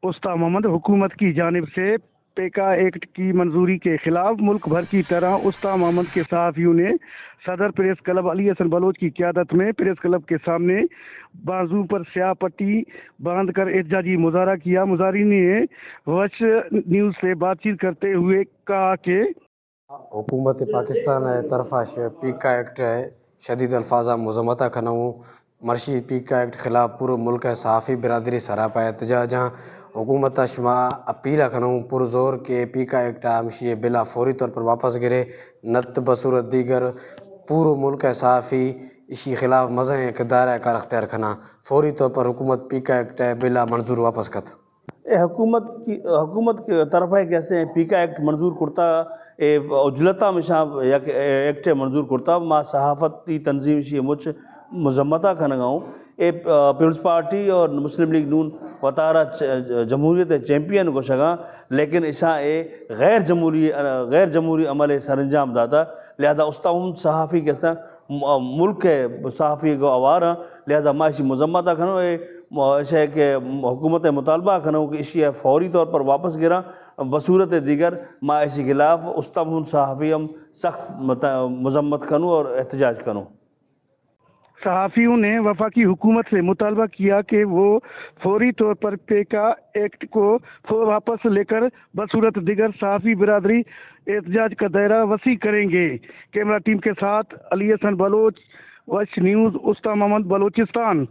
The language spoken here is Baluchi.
استا محمد، حکومت کی جانب سے پیکا ایکٹ کی منظوری کے خلاف ملک بھر کی طرح استا محمد کے صحافیوں نے صدر پریس کلب علی حسن بلوچ کی قیادت میں پریس کلب کے سامنے بازو پر سیاہ پٹی باندھ کر احتجاجی مظاہرہ کیا۔ مظاہرین نے وش نیوز سے بات چیت کرتے ہوئے کہا کہ حکومت پاکستان ءِ طرف ءَ ش-، پیکا ایکٹ ءِ شدید الفاظ ءَ مذمت ءَ کنوں۔ مرشی پیکا ایکٹ خلاف پورو ملک ءِ صحافی برادری سراپا احتجاج آں۔ حکومت ءَ شما اپیل ءَ کنوں پر زور کہ پیکا ایکٹ ءَ ہمشی ءِ بل ءَ فوری طور پر واپس گرے، نت بصورت دیگر پورو ملک ءِ صحافی اشی خلاف مزن اقدار ءِ کار اختیار کناں۔ فوری طور پر حکومت پیکا ایکٹ ءِ بل ءَ منظور واپس کت۔ اے حکومت کی، حکومت کی طرف ءَ کہ اسے پیکا ایکٹ منظور کرتا، اے اجلتا مشاں یک ایکٹ منظور کرتا، ما صحافتی تنظیم شی مچ مذمتا کنگا ہوں۔ اے، آ، پیپلز پارٹی اور مسلم لیگ نون وتارا چ-، جمہوریت چیمپئن گوشگا، لیکن اشاں اے غیر جمہوری، آ، غیر جمہوری عمل سرانجام داتا، لہذا استا ہم صحافی کہ اساں م-، ملک ءِ صحافی گوں ہوار آں، لہذا ما اشی مذمت ءَ کنوں، اے م-، اشی کہ حکومت ءَ مطالبہ کنوں کہ اشی ءَ فوری طور پر واپس گراں، بصورت دیگر ما اشی خلاف استا ہم صحافی ہم سخت مت-، مذمت کنوں اور احتجاج کنوں۔ صحافیوں نے وفاقی حکومت سے مطالبہ کیا کہ وہ فوری طور پر پیکا ایکٹ کو فو-، واپس لے کر بصورت دیگر صحافی برادری احتجاج کا دائرہ وسیع کریں گے۔ کیمرہ ٹیم کے ساتھ علی حسن بلوچ، وش نیوز، استا محمد، بلوچستان۔